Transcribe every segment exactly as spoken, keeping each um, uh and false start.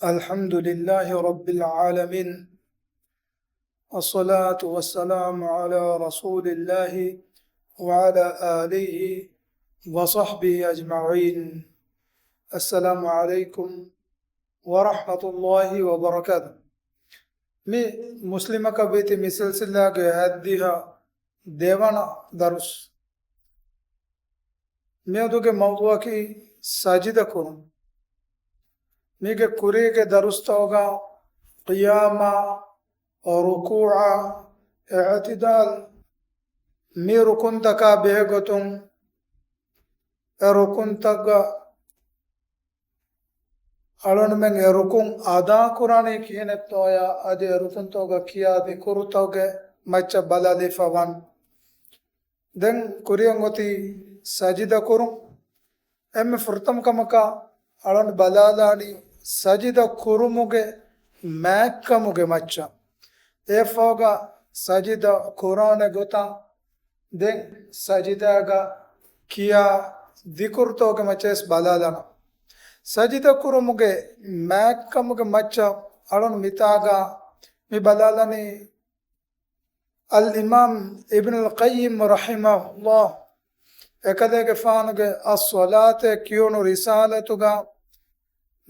الحمد لله رب العالمين، والصلاة والسلام على رسول الله وعلى آله وصحبه أجمعين. السلام عليكم ورحمة الله وبركاته. މި މުސްލިމަކަށް ވީތި މި ސިލްސިލާގެ ހައްދިހަ ދެވަނަ ދަރުސް. މިއަދުގެ މައުޟޫޢަކީ ސަޖިދަ ކުރުން. މީގެ ކުރީގެ ދަރުސްތަކުގަ ޤިޔާމާ، ރުކޫޢާ، އިޢުތިދާލް، މި ރުކުންތަކާ ބެހޭގޮތުން އެ ރުކުންތަކުގަ އަޅުގަނޑުމެން އެ ރުކުން އަދާކުރާނީ ކިހިނެއްތޯޔާ، އަދި އެ ރުކުންތަކުގަ ކިޔާ ޛިކުރުތަކުގެ މައްޗަށް ބަލާލިފަ ވަން. ދެން ކުރިއަށް އޮތީ ސަޖިދަ ކުރުން. އެންމެ ފުރަތަމަ ކަމަކަށް އަޅުގަނޑު ބަލާލާނީ ސަޖިދަ ކުރުމުގެ މާތްކަމުގެ މައްޗަށް. އެއަށްފަހުގަ ސަޖިދަ ކުރާނެ ގޮތާ، ދެން ސަޖިދާގަ ކިޔާ ޛިކުރުތަކުގެ މައްޗަށް ވެސް ބަލާލަން. ސަޖިދަ ކުރުމުގެ މާތްކަމުގެ މައްޗަށް އަޅުން މިތާގަ މި ބަލާލަނީ، އަލްއިމާމް އިބްނުލް ޤައްޔިމް ރަޙިމަހުﷲ އެކަލޭގެފާނުގެ އައްޞަލާތޭ ކިޔުނު ރިސާލަތުގަ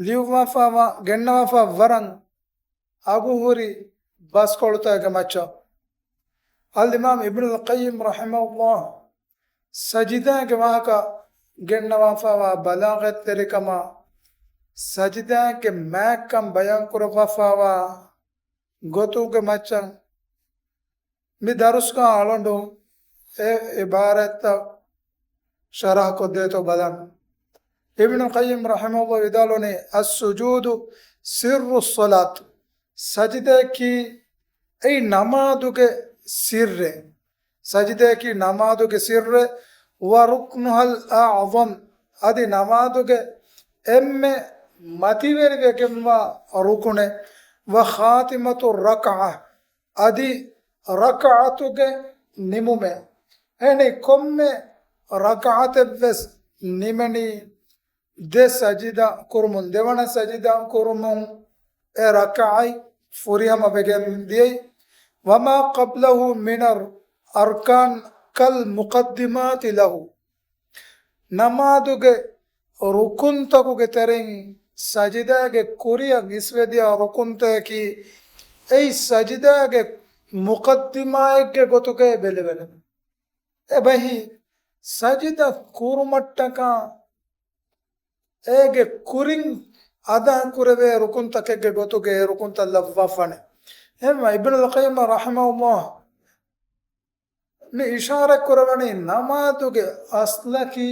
ލިޔުއްވާފައިވާ، ގެންނަވާފަ ވަރަށް އަގުހުރި ބަސްކޮޅުތަކެއްގެ މައްޗަށް. އަލްއިމާމް އިބްނުލް ޤައްޔިމް ރަޙިމަހުﷲ ސަޖިދާގެ ވާހަކަ ގެންނަވާފައިވާ ބަލާޣަތްތެރިކަމާ، ސަޖިދާގެ މާތްކަން ބަޔާންކުރައްވާފައިވާ ގޮތުގެ މައްޗަށް މި ދަރުސްގަ އަޅުގަނޑު އެ އިބާރާތްތައް ޝަރަޙަކޮށްދޭތޯ ބަލަން. އިބްނުލް ޤައްޔިމް ރަޙިމަހުﷲ ވިދާޅުވަނީ، السجود سر الصلاة. ސަޖިދައަކީ އެއީ ނަމާދުގެ ސިއްރެއް. ސަޖިދައަކީ ނަމާދުގެ ސިއްރެއް. وركنها الأعظم، އަދި ނަމާދުގެ އެންމެ މަތިވެރިވެގެންވާ ރުކުނެއް. وخاتمة الركعة، އަދި ރަކަޢަތުގެ ނިމުމެއް. އެހެނީ ކޮންމެ ރަކަޢަތެއްވެސް ނިމެނީ ދެ ސަޖިދަ ކުރުމުން، ދެވަނަ ސަޖިދަ ކުރުމުން އެ ރަކަޢަތް ފުރިހަމަ ވެގެން ދިޔައީ. وما قبله من الأركان كالمقدمات له. ނަމާދުގެ ރުކުންތަކުގެ ތެރެއިން ސަޖިދާގެ ކުރިއަށް އިސްވެދިޔަ ރުކުންތަކަކީ، އެއީ ސަޖިދާގެ މުޤައްދިމާއެއްގެ ގޮތުގައި ބެލެވެނެ. އެބަހީ، ސަޖިދަ ކުރުމަށްޓަކާ އޭގެ ކުރިން އަދާކުރެވޭ ރުކުންތަކެއްގެ ގޮތުގައި ރުކުންތައް ލައްވާފާނެ. އެހެންވެ، އިބްނުލް ޤައްޔިމް ރަޙިމަހުﷲ މި އިޝާރަތް ކުރަވަނީ ނަމާދުގެ އަސްލަކީ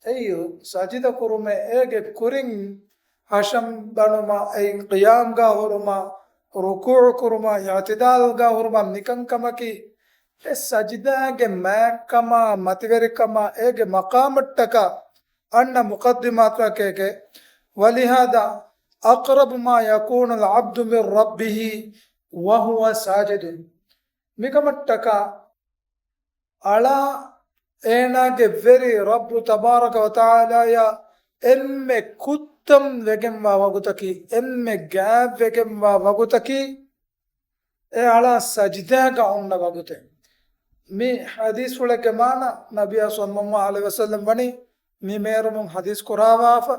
އެއީ ސަޖިދަ ކުރުމޭ، އޭގެ ކުރިން ހަށަން ބަނުމާ، އެއީ ޤިޔާމްގާ ހުރުމާ، ރުކޫޢު ކުރުމާ، އިޢުތިދާލްގާ ހުރުމާ، މިކަންކަމަކީ އެ ސަޖިދާގެ މާތްކަމާ، މަތިވެރިކަމާ، އޭގެ މަޤާމަށްޓަކާ އަންނަ މުޤައްދިމާތަކެކޭ. ولهذا أقرب ما يكون العبد من ربه وهو ساجد. މިކަމަށްޓަކާ އަޅާ އޭނާގެ ވެރި ރައްބު ތަބާރަކަ ވަތަޢާލާޔާ އެންމެ ކުއްތަން ވެގެންވާ ވަގުތަކީ، އެންމެ ގާތްވެގެންވާ ވަގުތަކީ، އެ އަޅާ ސަޖިދާގަ އޮންނަ ވަގުތެއް. މި ޙަދީޘްފުޅެއްގެ މާނަ، ނަބިއްޔާ ޞައްލައްލާހު ޢަލައިހި ވަސައްލަމް ވަނީ މި މޭރުމުން ޙަދީޘް ކުރާވާފަ،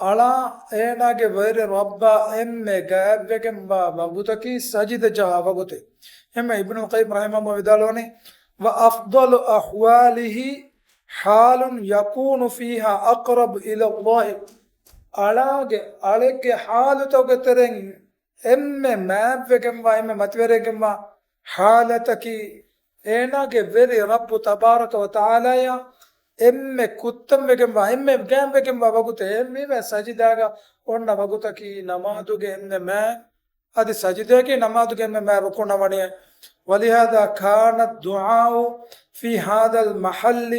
އަޅާ އޭނާގެ ވެރި ރައްބާ އެންމެ ގާތްވެގެންވާ ވަގުތަކީ ސަޖިދަ ޖަހާ ވަގުތެއް. އެހެންވެ، އިބްނުލް ޤައްޔިމް ރަޙިމަހުﷲ ވިދާޅުވަނީ، وأفضل أحواله حال يكون فيها أقرب إلى الله. އަޅާގެ، އަޅެއްގެ ޙާލުތަކުގެ ތެރެއިން އެންމެ މާތްވެގެންވާ، އެންމެ މަތިވެރިވެގެންވާ ޙާލަތަކީ، އޭނާގެ ވެރި ރައްބު ތަބާރަކަ ވަތަޢާލާޔާ އެންމެ ކުއްތަންވެގެންވާ، އެންމެ ގާތްވެގެންވާ ވަގުތެއް. އެ މީވެ ސަޖިދާގަ އޮންނަ ވަގުތަކީ ނަމާދުގެ އެންމެ މާތް، އަދި ސަޖިދައަކީ ނަމާދުގެ އެންމެ މާތް ރުކުނަށް ވަނީ. ولهذا كان الدعاء في هذا المحل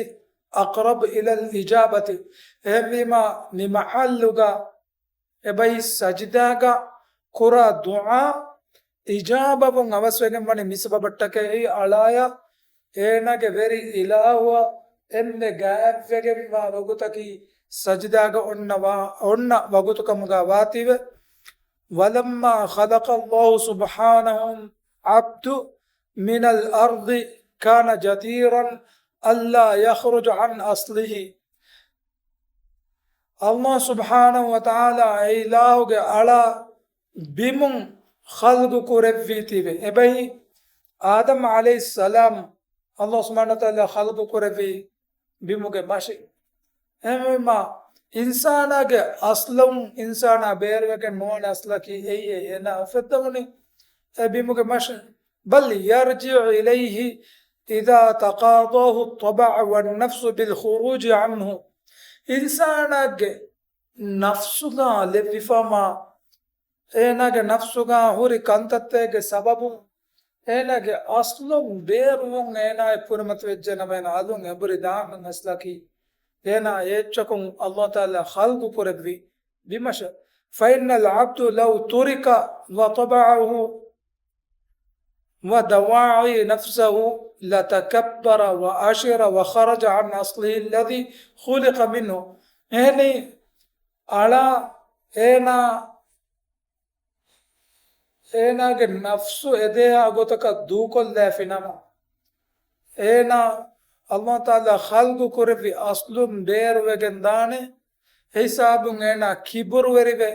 أقرب إلى الإجابة. އެހެންވީމާ، މި މަޙައްލުގަ އެބައި ސަޖިދާގަ ކުރާ ދުޢާ އިޖާބަވުން އަވަސްވެގެން ވަނީ މި ސަބަބަށްޓަކައި، އަޅާޔަށް އޭނާގެ ވެރި އިލާހުއަށް އެންމެ ގާތްވެގެންވާ ވަގުތަކީ ސަޖިދާގަ އޮންނަ ވާ-، އޮންނަ ވަގުތުކަމުގަ ވާތީވެ. ولما خلق الله سبحانه العبد من الأرض كان جديرا ألا يخرج عن أصله. ﷲ ސުބްޙާނަހޫ ވަތަޢާލާ އެ އިލާހުގެ އަޅާ ބިމުން ޚަލްޤު ކުރެއްވީތީވެ. އެބައި އާދަމް ޢަލައިހިއްސަލާމް ﷲ ސުބްޙާނަހޫ ވަތަޢާލާ ޚަލްޤު ކުރެއްވީ ބިމުގެ މަށި. އެހެންވީމާ، އިންސާނާގެ އަސްލުން އިންސާނާ ބޭރުވެގެން ނުވާނެ އަސްލަކީ އެއީ އޭނާ އުފެއްދެވުނީ އެ ބިމުގެ މަށި. بل يرجع إليه إذا تقاضاه الطبع والنفس بالخروج عنه. އިންސާނާގެ ނަފްސުގަ ލެއްވިފާމާ، އޭނާގެ ނަފްސުގަ ހުރި ކަންތައްތަކެއްގެ ސަބަބުން އޭނާގެ އަސްލުން ބޭރުވުން އޭނާއަށް ކުރިމަތިވެއްޖެނަމަ އޭނާ އަލުން އެނބުރި ދާން އަސްލަކީ އޭނާ އެއްޗަކުން ﷲ ތަޢާލާ ޚަލްޤު ކުރެއްވި ބިމަށެ. فإن العبد لو ترك وطبعه ودواعي نفسه لتكبر وعشر وخرج عن أصله الذي خلق منه. އެހެނީ، އަޅާ އޭނާ، އޭނާގެ ނަފްސު އެދޭހާ ގޮތަކަށް ދޫކޮށްލާފިނަމަ، އޭނާ ﷲ ތަޢާލާ ޚަލްޤު ކުރެއްވި އަސްލުން ބޭރުވެގެން ދާނެ. އެހިސާބުން އޭނާ ކިބުރުވެރިވެ،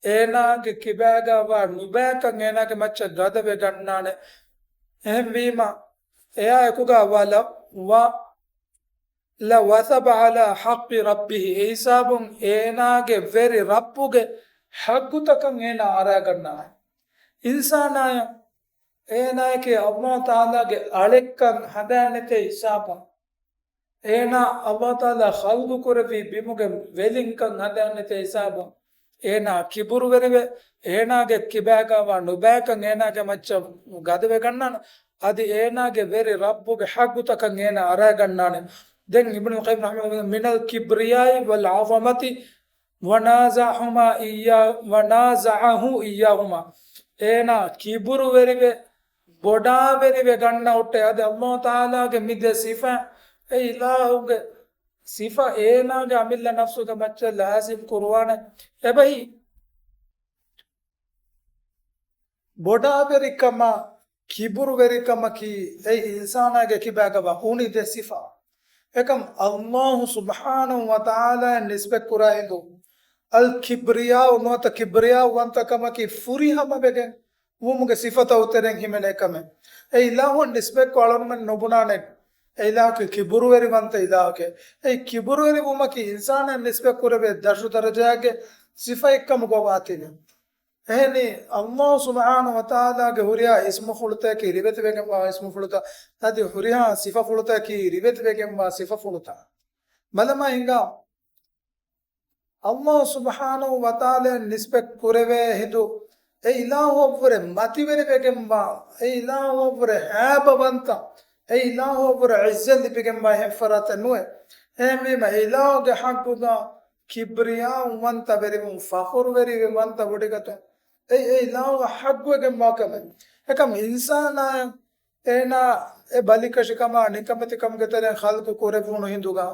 އޭނާގެ ކިބާގަ ވާ ނުބައިކަން އޭނާގެ މައްޗަށް ގަދަވެ ގަންނާނެ. އެހެންވީމަ، އެއާ އެކުގަ ވަ ލަ-، ވަ ލަ ވަސަބަ ޢަލާ ޙައްޤި ރައްބިހި، އެހިސާބުން އޭނާގެ ވެރި ރައްބުގެ ޙައްޤުތަކަށް އޭނާ އަރާގަންނާނެ. އިންސާނާޔަށް އޭނާޔަކީ ﷲ ތަޢާލާގެ އަޅެއްކަން ހަނދާންނެތޭ ހިސާބުން، އޭނާ ﷲ ތަޢާލާ ޚަލްޤު ކުރެއްވި ބިމުގެ ވެލިންކަން ހަނދާންނެތޭ ހިސާބުން، އޭނާ ކިބުރުވެރިވެ، އޭނާގެ ކިބާގަ ވާ ނުބައިކަން އޭނާގެ މައްޗަށް ގަދަވެ ގަންނާނެ. އަދި އޭނާގެ ވެރި ރައްބުގެ ޙައްޤުތަކަށް އޭނާ އަރާގަންނާނެ. ދެން އިބްނުލް ޤައްޔިމް ރަޙިމަހުﷲ، من الكبرياء والعظمة ونازعهما إياه، ونازعه إياهما. އޭނާ ކިބުރުވެރިވެ، ބޮޑާވެރިވެ ގަންނަ ހުއްޓޭ. އަދި ﷲ ތަޢާލާގެ މި ދެ ސިފަ، އެ އިލާހުގެ ސިފަ އޭނާގެ އަމިއްލަ ނަފްސުގެ މައްޗަށް ލާޒިމް ކުރުވާނެ. އެބަހީ، ބޮޑާވެރިކަމާ ކިބުރުވެރިކަމަކީ އެއީ އިންސާނާގެ ކިބާގަ ވާ އުނި ދެ ސިފަ. އެކަމް ﷲ ސުބްޙާނަހޫ ވަތަޢާލާއަށް ނިސްބަތް ކުރާ ހިނދު، އަލް ކިބްރިޔާއު ނުވަތަ ކިބްރިޔާއު ވަންތަކަމަކީ ފުރިހަމަވެގެން ވުމުގެ ސިފަތައް އުތެރެން ހިމެނޭ ކަމެއް. އެ އިލާހު ނިސްބަތްކޮށް އަޅުގަނޑުމެން ނުބުނާނެ އެ އިލާހަކީ ކިބުރުވެރިވަންތަ އިލާހެކޭ. އެ ކިބުރުވެރިވުމަކީ އިންސާނާއަށް ނިސްބަތް ކުރެވޭ ދަށު ދަރަޖާގެ ސިފައެއްކަމުގަ ވާތީވެ. އެހެނީ، ﷲ ސުބްޙާނަހޫ ވަތަޢާލާގެ ހުރިހާ އިސްމުފުޅުތަކަކީ ރިވެތިވެގެންވާ އިސްމުފުޅުތައް، އަދި ހުރިހާ ސިފަފުޅުތަކަކީ ރިވެތިވެގެންވާ ސިފަފުޅުތައް. ބަލަމާ ހިނގާ، ﷲ ސުބްޙާނަހޫ ވަތަޢާލާއަށް ނިސްބަތް ކުރެވޭ ހިނދު، އެ އިލާހުއަށްވުރެ މަތިވެރިވެގެންވާ، އެ އިލާހުއަށްވުރެ ހައިބަވަންތަ، އެ އިލާހުއަށްވުރެ ޢިއްޒަތް ލިބިގެންވާ އެހެން ފަރާތެއް ނުވޭ. އެހެންވީމަ، އެ އިލާހުގެ ޙައްޤުގަ ކިބްރިޔާއުވަންތަ ވެރިވުން، ފަޚުރުވެރިވެވަންތަ ވޮޑިގަތުން، އެ، އެ އިލާހުގެ ޙައްޤުވެގެންވާ ކަމެއް. އެކަމް އިންސާނާއަށް އޭނާ އެ ބަލިކަށިކަމާ ނިކަމެތިކަމުގެ ތެރެއިން ޚަލްޤު ކުރެއްވުނު ހިނދުގަ،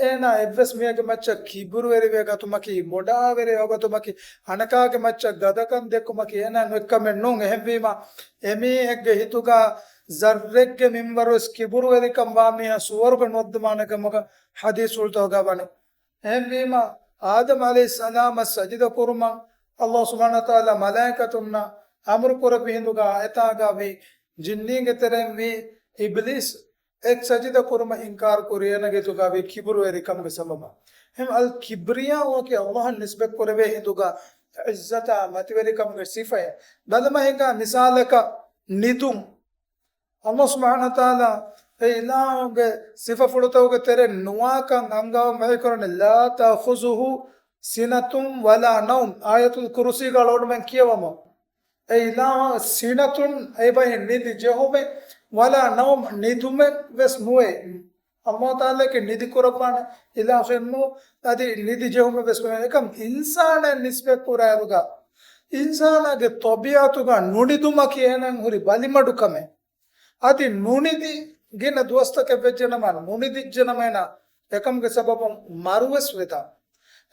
އޭނާ އެއްވެސް މީހެއްގެ މައްޗަށް ކިބުރުވެރިވެ ގަތުމަކީ، ބޮޑާވެރިވެ ގަތުމަކީ، އަނެކާގެ މައްޗަށް ގަދަކަން ދެއްކުމަކީ އޭނާ ނުއެއްކަމެއް ނޫން. އެހެންވީމަ، އެމީހެއްގެ ހިތުގަ ޒައްރެއްގެ މިންވަރުވެސް ކިބުރުވެރިކަން ވާ މީހާ ސުވަރުގެ ނުވައްދަވާނެ ކަމުގަ ޙަދީޘްފުޅުތަކުގަ ވަނީ. އެހެންވީމަ، އާދަމް ޢަލައިހިއްސަލާމަށް ސަޖިދަ ކުރުމަށް ﷲ ސުބްޙާނަހޫ ވަތަޢާލާ މަލާއިކަތުންނަށް އަމުރު ކުރެއްވި ހިނދުގަ އެތާގަ ވި ޖިންނީންގެ ތެރެއިން ވި އިބްލީސް އެ ސަޖިދަ ކުރުމަށް އިންކާރު ކުރި އޭނާގެ ހިތުގަ ވި ކިބުރުވެރިކަމުގެ ސަބަބަށް. އެހެން އަލް ކިބްރިޔާއު ވަކި ﷲ އަށް ނިސްބަތް ކުރެވޭ ހިނދުގަ ޢިއްޒަތާ މަތިވެރިކަމުގެ ސިފައެއް. ބަލަމާ ހިނގާ މިސާލަކަށް ނިދުން. ﷲ ސުބްޙާނަހޫ ވަތަޢާލާ އެ އިލާހުގެ ސިފަފުޅުތަކުގެ ތެރެއިން ނުވާކަން އަންގަވަން ވަޙީކުރަނީ، لا تأخذه سنة ولا نوم. އާޔަތުލް ކުރުސީގަ އަޅުގަނޑުމެން ކިޔަވަމު. އެ އިލާހު سنة، އެބައި ނިދި ޖެހުމެއް، ولا نوم، ނިދުމެއް ވެސް ނުވޭ. ﷲ ތަޢާލާއަކީ ނިދި ކުރައްވާނެ އިލާހެއް ނޫން، އަދި ނިދި ޖެހުމެއް ވެސް ނުވޭ. އެކަމް އިންސާނާއަށް ނިސްބަތް ކުރާއިރުގަ، އިންސާނާގެ ޠަބީޢަތުގަ ނުނިދުމަކީ އޭނާއަށް ހުރި ބަލިމަޑުކަމެއް. އަދި ނުނިދި ގިނަ ދުވަސްތަކެއް ވެއްޖެނަމަ، ނުނިދިއްޖެނަމަ އޭނާ އެކަމުގެ ސަބަބުން މަރުވެސް ވެދާނެ.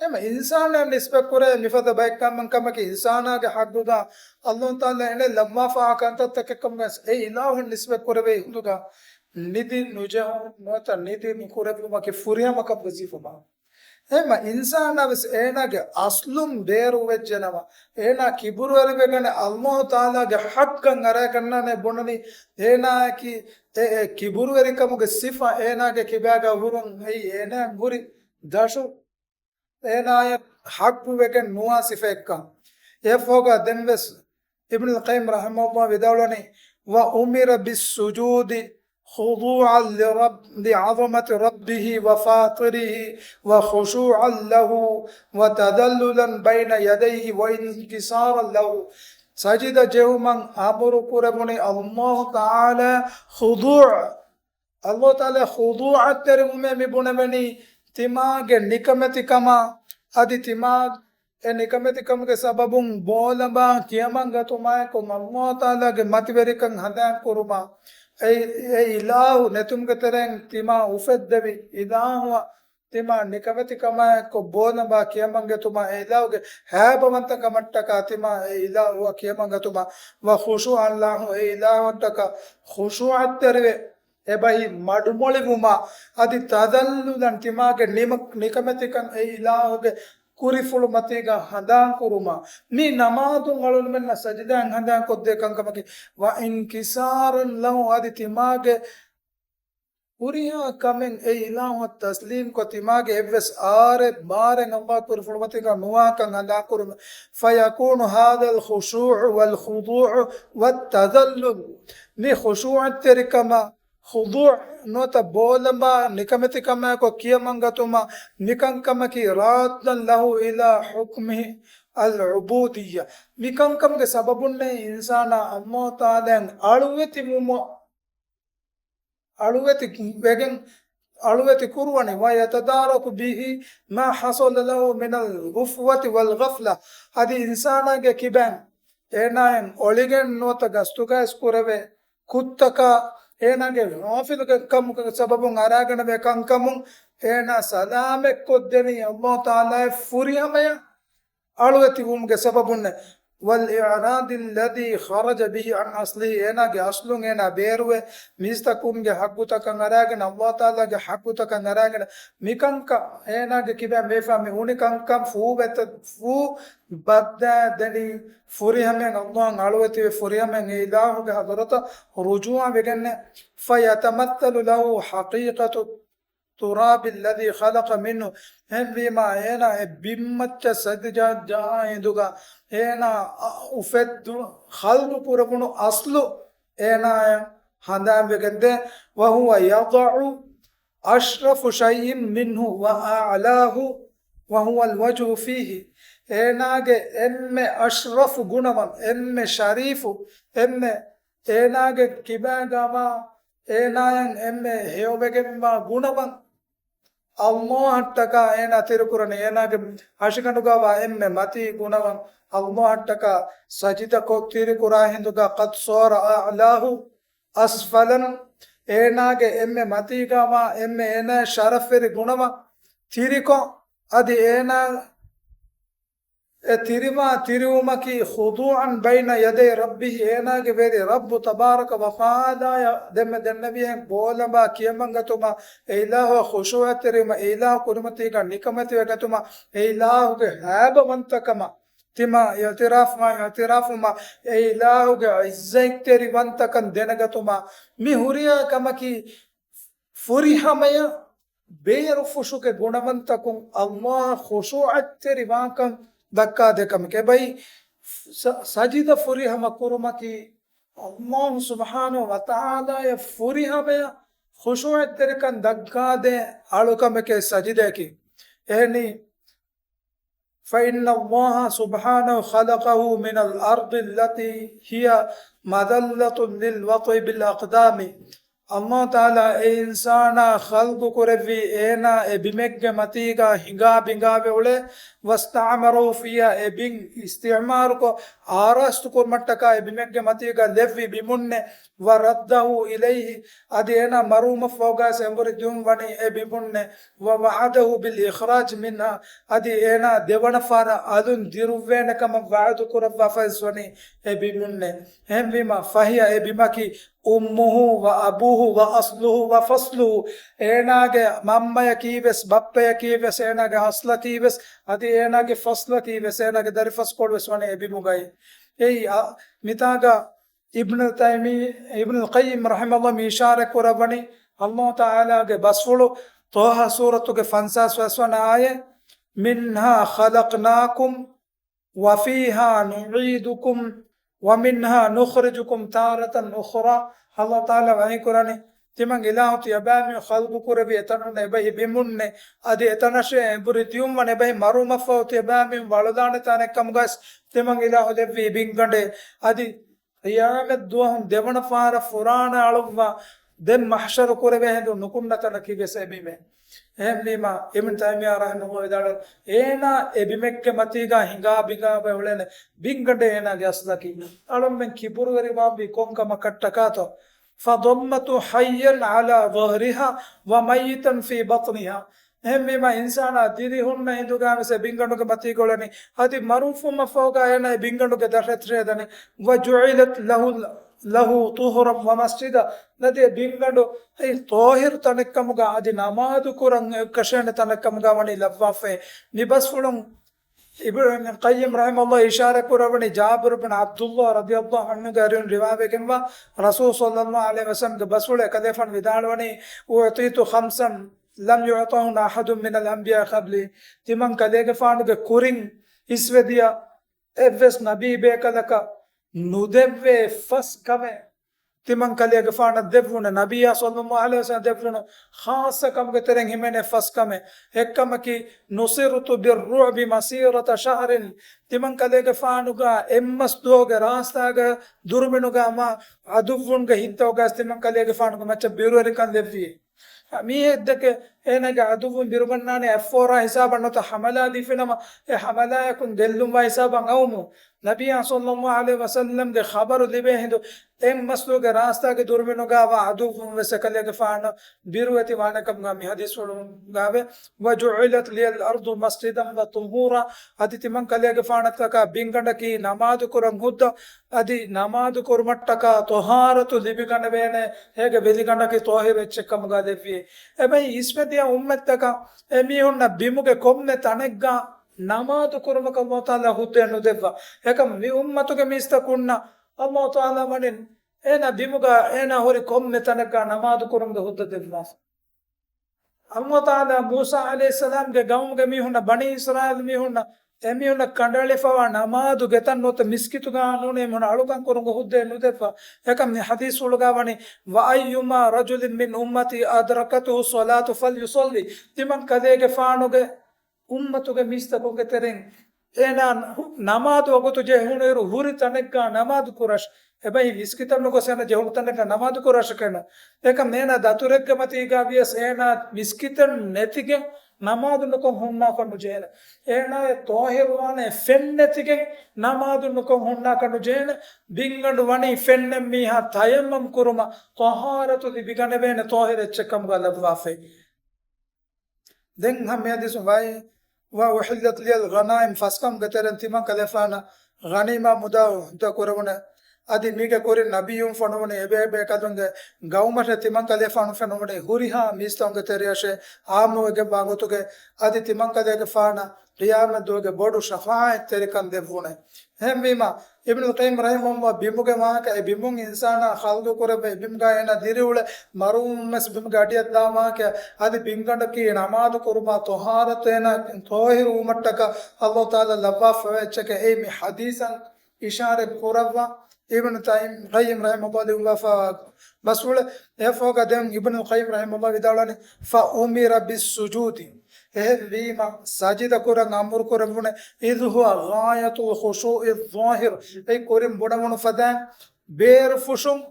އެމަ އިންސާނާ ނިސްބަތްކުރޭ މިފަދަ ބައެއް ކަމެއް ކަމަކީ، އިންސާނާގެ ޙައްޤުގަ ﷲ ތަޢާލާ އޭނަ ލައްވާފާ ކަންތައްތަކެއްކަމުގަ އެ އިލާހު ނިސްބަތްކުރެވޭ ހިނދުގަ ނިދި ނުޖެހުން ނުވަތަ ނިދި ނުކުރެއްވުމަކީ ފުރިހަމަކަމުގެ ސިފަ. އެމަ އިންސާނާ ވެސް އޭނާގެ އަސްލުން ބޭރު ވެއްޖެނަމަ، އޭނާ ކިބުރުވެރިވެގެން ﷲ ތަޢާލާގެ ޙައްޤަށް އަރައިގަންނާނެ ބުނަނީ، އޭނާއަކީ އެ، އެ ކިބުރުވެރިކަމުގެ ސިފަ އޭނާގެ ކިބާގަ ހުރުން އެއީ އޭނާ ހުރި ދަށު އޭނާއަށް ޙައްޤުވެގެން ނުވާ ސިފައެއްކަން. އެއަށްފަހުގަ ދެންވެސް އިބްނުލް ޤައްޔިމް ރަޙިމަހުﷲ ވިދާޅުވަނީ، وأمر بالسجود خضوعا لرب، لعظمة ربه وفاطره وخشوعا له وتذللا بين يديه وانكسارا له. ސަޖިދަ ޖެހުމަށް އަމުރު ކުރެވުނީ ﷲ ތަޢާލާ ޚުޟޫޢަށް. ﷲ ތަޢާލާ ޚުޟޫޢަތްތެރިވުމޭ މި ބުނެވެނީ، ތިމާގެ ނިކަމެތިކަމާ، އަދި ތިމާ އެ ނިކަމެތިކަމުގެ ސަބަބުން ބޯލަނބާ ކިޔަމަންގަތުމާއެކު ﷲ ތަޢާލާގެ މަތިވެރިކަން ހަނދާން ކުރުމާ، އެ، އެ އިލާހު ނެތުމުގެ ތެރެއިން ތިމާ އުފެއްދެވި އިލާހުއަށް ތިމާ ނިކަމެތިކަމާއެކު ބޯލަނބާ ކިޔަމަންގަތުމާ، އެ އިލާހުގެ ހައިބަވަންތަކަމަށްޓަކާ ތިމާ އެ އިލާހުއަށް ކިޔަމަންގަތުމާ، ވަޚުޝޫޢަން ލަހު، އެ އިލާހުއަށްޓަކާ ޚުޝޫޢަތްތެރިވެ، އެބަހީ މަޑުމޮޅިވުމާ، އަދި ތަޛައްލުލަން ތިމާގެ ނިމަ-، ނިކަމެތިކަން އެ އިލާހުގެ ކުރިފުޅުމަތީގަ ހަނދާންކުރުމާ، މި ނަމާދުން އަޅުގަނޑުމެންނަށް ސަޖިދާއިން ހަނދާންކޮށްދޭ ކަންކަމަކީ، ވައިންކިސާރަން ލަހު، އަދި ތިމާގެ ހުރިހާ ކަމެއް އެ އިލާހުއަށް ތަސްލީމްކޮށް، ތިމާގެ އެއްވެސް އާރެއް ބާރެއް ﷲ ކުރިފުޅުމަތީގަ ނުވާކަން ހަނދާންކުރުމެ. فيكون هذا الخشوع والخضوع والتذلل، މި ޚުޝޫޢަތްތެރިކަމަށް، ޚުޟޫޢު ނުވަތަ ބޯލަނބާ ނިކަމެތިކަމާއެކު ކިޔަމަންގަތުމަށް، މިކަންކަމަކީ رَادًّا لَهُ إِلَى حُكْمِهِ الْعُبُودِيَّةِ. މިކަންކަމުގެ ސަބަބުންނޭ އިންސާނާ ﷲ ތަޢާލާއަށް އަޅުވެތި ވުމަށް، އަޅުވެތި ވެގެން، އަޅުވެތި ކުރުވަނީ، ويتدارك به ما حصل له من الغفوة والغفلة. އަދި އިންސާނާގެ ކިބައިން އޭނާއަށް އޮޅިގެން ނުވަތަ ގަސްތުގައިސް ކުރެވޭ ކުށްތަކާ، އޭނާގެ ޣާފިލުގެ ކަމުގެ ސަބަބުން އަރާގަނެވޭ ކަންކަމުން އޭނާ ސަލާމަތްކޮށްދެނީ ﷲ ތަޢާލާއަށް ފުރިހަމަޔަށް އަޅުވެތިވުމުގެ ސަބަބުންނޭ. والإعراض الذي خرج به عن أصله، އޭނާގެ އަސްލުން އޭނާ ބޭރުވެ، މީސްތަކުންގެ ޙައްޤުތަކަށް އަރާގެން، ﷲ ތަޢާލާގެ ޙައްޤުތަކަށް އަރާގެން، މިކަންކަން އޭނާގެ ކިބައިން ވެފަ މި އުނި ކަންކަން ފޫ ބައްތަ-، ފޫ ބައްދާ ދެނީ ފުރިހަމައިން ﷲ އަށް އަޅުވެތިވެ، ފުރިހަމައިން އެ އިލާހުގެ ޙަޟްރަތަށް ރުޖޫޢަ ވެގެންނޭ. فيتمثل له حقيقة التراب الذي خلق منه. އެހެންވީމާ، އޭނާ އެ ބިންމައްޗަށް ސަޖިދަ ޖަހާ ހިނދުގަ އޭނާ އަ-، އުފެއްދު-، ޚަލްޤު ކުރެވުނު އަސްލު އޭނާއަށް ހަނދާންވެގެންދޭ. وهو يضع أشرف شيء منه وأعلاه وهو الوجه فيه. އޭނާގެ އެންމެ އަޝްރަފު ގުނަވަން، އެންމެ ޝަރީފު، އެންމެ އޭނާގެ ކިބާގަވާ އޭނާއަށް އެންމެ ހެޔޮވެގެންވާ ގުނަވަން ﷲ އަށްޓަކާ އޭނާ ތިރިކުރަނީ. އޭނާގެ ހަށިގަނޑުގަވާ އެންމެ މަތީ ގުނަވަން ﷲ އަށްޓަކާ ސަޖިދަކޮށް ތިރިކުރާ ހިނދުގަ قد صار أعلاه أسفلا، އޭނާގެ އެންމެ މަތީގަވާ އެންމެ އޭނާ ޝަރަފްވެރި ގުނަވަން ތިރިކޮށް، އަދި އޭނާ އެ ތިރިވާ ތިރިވުމަކީ خضوعا بين يدي ربه، އޭނާގެ ވެރި ރައްބު ތަބާރަކަ ވަތަޢާލާއަށް ދެންމެ ދެންނެވިހެން ބޯލަނބާ ކިޔަމަންގަތުމަށް އެ އިލާހުއަށް ޚުޝޫޢަތްތެރިވުމަށް، އެ އިލާހު ކުރިމަތީގަ ނިކަމެތިވެގަތުމަށް، އެ އިލާހުގެ ހައިބަވަންތަކަމަށް ތިމާ އިޢުތިރާފު، އިޢުތިރާފުވުމަށް، އެ އިލާހުގެ ޢިއްޒަތްތެރިވަންތަކަން ދެނެގަތުމަށް، މި ހުރިހާ ކަމަކީ ފުރިހަމަޔަށް ބޭރުފުށުގެ ގުނަވަންތަކުން ﷲ އަށް ޚުޝޫޢަތްތެރިވާކަން ދައްކާދޭ ކަމެކޭ. އެބައި ސަ-، ސަޖިދަ ފުރިހަމަ ކުރުމަކީ ﷲ ސުބްޙާނަހޫ ވަތަޢާލާއަށް ފުރިހަމަޔަށް ޚުޝޫޢަތްތެރިކަން ދައްކާދޭ އަޅުކަމެކޭ ސަޖިދައަކީ. އެހެނީ، فإن الله سبحانه خلقه من الأرض التي هي مذلة للوطء بالأقدام. ﷲ ތަޢާލާ އެ އިންސާނާ ޚަލްޤު ކުރެއްވީ އޭނާ އެ ބިމެއްގެ މަތީގާ ހިނގާ ބިނގާވެ އުޅޭ، وَاسْتَعْمَرَهُ فِيهَا، އެ ބިން އިސްތިޢުމާރުކޮށް، އާރާސްތު ކުރުމަށްޓަކާ އެ ބިމެއްގެ މަތީގަ ލެއްވި ބިމުންނެއް، وَرَدَّهُ إِلَيْهِ، އަދި އޭނާ މަރުވުމަށްފަހުގައި އެނބުރި ދިއުން ވަނީ އެ ބިމުންނެއް، وَوَعَدَهُ بِالْإِخْرَاجِ مِنْهَا، އަދި އޭނާ ދެވަނަ ފަހަރަށް އަލުން ދިރުއްވޭނެ ކަމަށް ވަޢުދު ކުރައްވާފަވެސް ވަނީ އެ ބިމުންނެއް. އެހެންވީމަ، فَهِيَ، އެ ބިމަކީ، أُمُّهُ وَأَبُوهُ وَأَصْلُهُ وَفَصْلُهُ، އޭނާގެ މަންމަޔަކީވެސް، ބައްޕަޔަކީވެސް، އޭނާގެ އަސްލަކީވެސް، އަދި އޭނާގެ ފަސްލަކީވެސް، އޭނާގެ ދަރިފަސްކޮޅުވެސް ވަނީ އެ ބިމުގައި. އެއީ، އަ، މިތާގަ އިބްނު ތައިމީ، އިބްނުލް ޤައްޔިމް ރަޙިމަހުﷲ މި އިޝާރަތް ކުރައްވަނީ، ﷲ ތަޢާލާގެ ބަސްފުޅު، ޠާހާ ސޫރަތުގެ ފަންސާސް ވަނަ އާޔަތް، مِنْهَا خَلَقْنَاكُمْ وَفِيهَا نُعِيدُكُمْ وَمِنْهَا نُخْرِجُكُمْ تَارَةً أُخْرَىٰ. ﷲ ތަޢާލާ ވަޙީ ކުރަނީ، ތިމަން އިލާހު ތިޔަބައިމީހުން ޚަލްޤު ކުރެއްވި އެތަނުން އެބަހި ބިމުންނެއް، އަދި އެތަނަށޭ އެނބުރި ދިއުން ވަން އެބަހި މަރުވުމަށްފަހު ތިޔަބައިމީހުން ވަޅުލާނެ ތަނެއް ކަމުގައި ތިމަން އިލާހު ލެއްވީ ބިންގަނޑެއް. އަދި ޤިޔާމަތް ދުވަހުން ދެވަނަ ފަހަރަށް ފުރާނަ އަޅުއްވާ ދެން މަޙްޝަރު ކުރެވޭ ހިނދު ނުކުންނަ ތަނަކީވެސް އެ ބިމެއް. އެހެންވީމަ، އިބްނު ތައިމިއްޔާ ރަޙިމަހުﷲ ވިދާޅުވި، އޭނާ އެ ބިމެއްގެ މަތީގާ ހިނގާ ބިނގާވެ އުޅެނެ ބިންގަނޑެއް އޭނާގެ އަސްލަކީ. އަޅުމެން ކިބުރުވެރިވާންވީ ކޮން ކަމަކަށްޓަކާތޯ؟ فَضَمَّتْهُ حَيًّا عَلَىٰ ظَهْرِهَا وَمَيِّتًا فِي بَطْنِهَا. އެހެންވީމަ، އިންސާނާ ދިރިހުންނަ ހިނދުގާވެސް އެ ބިންގަނޑުގެ މަތީގަ އުޅެނީ. އަދި މަރުވުމަށްފަހުގަ އޭނާ އެ ބިންގަނޑުގެ ދަށަށޭ ދަނީ. وَجُعِلَتْ لَهُ، لَهُ طُهُورًا وَمَسْجِدًا. އަދި އެ ބިންގަނޑު އެއީ ޠާހިރު ތަނެއްކަމުގަ، އަދި ނަމާދު ކުރަން އެއްކަށޭނެ ތަނެއްކަމުގަ ވަނީ ލައްވާފައި. މި ބަސްފުޅުން އިބްނު ޤައްޔިމް ރަޙިމަހުﷲ އިޝާރަތް ކުރައްވަނީ، ޖާބިރު ބިން ޢަބްދުﷲ ރަޟިޔަﷲ ޢަންހުގެ އަރިހުން ރިވާވެގެންވާ ރަސޫލު ޞައްލަﷲ ޢަލައިހި ވަސައްލަމްގެ ބަސްފުޅު، އެކަލޭގެފާނު ވިދާޅުވަނީ، أُعْطِيتُ خَمْسًا لَمْ يُعْطَهُنَّ أَحَدٌ مِنَ الْأَنْبِيَاءِ قَبْلِي. ތިމަން ކަލޭގެފާނުގެ ކުރިން އިސްވެދިޔަ އެއްވެސް ނަބީ ބޭކަލަކަށް ނުދެއްވޭ ފަސް ކަމެއް ތިމަން ކަލޭގެފާނަށް ދެއްވުނު، ނަބިއްޔާ ޞައްލަﷲ ޢަލައިހި ވަސައްލަމަށް ދެއްވުނު ޚާއްޞަ ކަމުގެ ތެރެއިން ހިމެނޭ ފަސް ކަމެއް. އެއްކަމަކީ، نُصِرْتُ بِالرُّعْبِ مَسِيرَةَ شَهْرٍ. ތިމަން ކަލޭގެފާނުގަ އެއްމަސް ދުވަހުގެ ރާސްތާގަ ދުރުމިނުގަ މާ ޢަދުއްވުންގެ ހިތަށް އޮގާސް ތިމަން ކަލޭގެފާނުގެ މައްޗަށް ބިރުވެރިކަން ދެއްވި. މީހެއްދެކެ އޭނާގެ ޢަދުއްވުން ބިރުގަންނާނެ އެއްފޯރާ ހިސާބަށް ނުވަތަ ޙަމަލާ ލިބިފިނަމަ، އެ ޙަމަލާޔަކުން ގެއްލުންވާ ހިސާބަށް އައުމު. ނަބިއްޔާ ޞައްލަﷲ ޢަލައިހި ވަސައްލަމްގެ ޚަބަރު ލިބޭ ހިނދު، އެއްމަސްދުވަހުގެ ރާސްތާގެ ދުރުމިނުގައިވާ ޢަދުއްވުން ވެސް އެކަލޭގެފާނަށް ބިރުވެތި ވާނެކަމުގަ މި ޙަދީޘްފުޅުގައިވޭ. وَجُعِلَتْ لِيَ الْأَرْضُ مَسْجِدًا وَطُهُورًا. އަދި ތިމަން ކަލޭގެފާނަށްޓަކާ ބިންގަނޑަކީ ނަމާދު ކުރަން ހުއްދަ، އަދި ނަމާދު ކުރުމަށްޓަކާ ޠަހާރަތު ލިބިގަނެވޭނެ، ހޭގެ ވެލިގަނޑަކީ ޠާހިރު އެއްޗެއްކަމުގަ ދެއްވި. އެބައި އިސްވެދިޔަ އުއްމަތްތަކަށް އެމީހުންނަށް ބިމުގެ ކޮންމެ ތަނެއްގަ ނަމާދު ކުރުމަކަށް ﷲ ތަޢާލާ ހުއްދައެއް ނުދެއްވާ. އެކަމް މި އުއްމަތުގެ މީސްތަކުންނަށް ﷲ ތަޢާލާ ވަނީ އޭނާ ބިމުގަ އޭނާ ހުރި ކޮންމެ ތަނެއްގަ ނަމާދު ކުރުމުގެ ހުއްދަ ދެއްވާފަ. ﷲ ތަޢާލާ މޫސާ ޢަލައިހިއްސަލާމްގެ ޤައުމުގެ މީހުންނަށް، ބަނީ އިސްރާއީލް މީހުންނަށް، އެމީހުންނަށް ކަނޑައެޅިފަވާ ނަމާދު ގެތައް ނުވަތަ މިސްކިތުގަ ނޫނީ މީހުން އަޅުކަން ކުރުމުގެ ހުއްދައެއް ނުދެއްވާ. އެކަމް މި ޙަދީޘްފުޅުގަ ވަނީ، وَأَيُّمَا رَجُلٍ مِنْ أُمَّتِي أَدْرَكَتْهُ الصَّلَاةُ فَلْيُصَلِّ. ތިމަން ކަލޭގެފާނުގެ އުއްމަތުގެ މީސްތަކުންގެ ތެރެއިން އޭނާ ނަމާދު ވަގުތު ޖެހުނުއިރު ހުރި ތަނެއްގަ ނަމާދު ކުރަށް، އެބައި މިސްކިތަށް ނުގޮސް އޭނަ ޖެހުނު ތަނެއްގަ ނަމާދު ކުރަށެކޭނު. އެކަމް އޭނާ ދަތުރެއްގެ މަތީގަ ވިޔަސް އޭނާ މިސްކިތެއް ނެތިގެން ނަމާދު ނުކޮށް ހުންނާކަށް ނުޖެހޭނެ. އޭނާއަށް ޠާހިރުވާނެ ފެން ނެތިގެން ނަމާދު ނުކޮށް ހުންނާކަށް ނުޖެހޭނެ. ބިންގަނޑު ވަނީ ފެންނެއް މީހާ ތަޔައްމަމް ކުރުމަށް ޠަހާރަތު ލިބިގަނެވޭނެ ޠާހިރު އެއްޗެއްކަމުގަ ލައްވާފައި. ދެން ހަމަ މި ޙަދީޘުން ވައި، وَأُحِلَّتْ لِيَ الْغَنَائِمُ، ފަސްކަމުގެ ތެރެއިން ތިމަން ކަލޭފާނަށް ޣަނީމާ މުދާ ހުއްދަ ކުރެވުނެ. އަދި މީގެ ކުރިން ނަބިއްޔުން ފޮނުވުނީ އެބޭބޭކަލުންގެ ގައުމަށޭ، ތިމަން ކަލޭފާނު ފޮނުވުނީ ހުރިހާ މީސްތަކުންގެ ތެރެއަށޭ އާއްމުވެގެންވާ ގޮތުގެ. އަދި ތިމަން ކަލޭގެފާނަށް ޤިޔާމަތް ދުވަހުގެ ބޮޑު ޝަފާޢަތްތެރިކަން ދެއްވުނެ. އެހެންވީމަ، އިބްނުލް ޤައްޔިމް ރަޙިމަހުﷲ ބިމުގެ ވާހަކަ، އެ ބިމުން އިންސާނާ ޚަލްޤު ކުރެއްވި، އެ ބިމުގަ އޭނާ ދިރިއުޅެ، މަރުވުމުން ވެސް ބިމުގެ އަޑިއަށް ދާ ވާހަކަ، އަދި ބިންގަނޑަކީ ނަމާދު ކުރުމާ ޠަހާރަތު އޭނާ ޠާހިރު ވުމަށްޓަކާ ﷲ ތަޢާލާ ލައްވާފަވާ އެއްޗެކޭ. އެއީ މި ޙަދީޘަށް އިޝާރަތް ކުރައްވާ އިބްނު ތައިމް، ޤައްޔިމް ރަޙިމަހުﷲ ލިޔުއްވާފަ ބަސްފުޅެއް. އެއަށްފަހުގަ ދެން އިބްނުލް ޤައްޔިމް ރަޙިމަހުﷲ ވިދާޅުވަނީ، فَأُمِرَ بِالسُّجُودِ. އެހެންވީމަ، ސަޖިދަ ކުރަން އަމުރު ކުރެއްވުނެ، إِذْ هُوَ غَايَةُ الْخُشُوعِ الظَّاهِرِ. އެއީ ކުރިން ބުނެވުނު ފަދައިން، ބޭރު ފުށުން،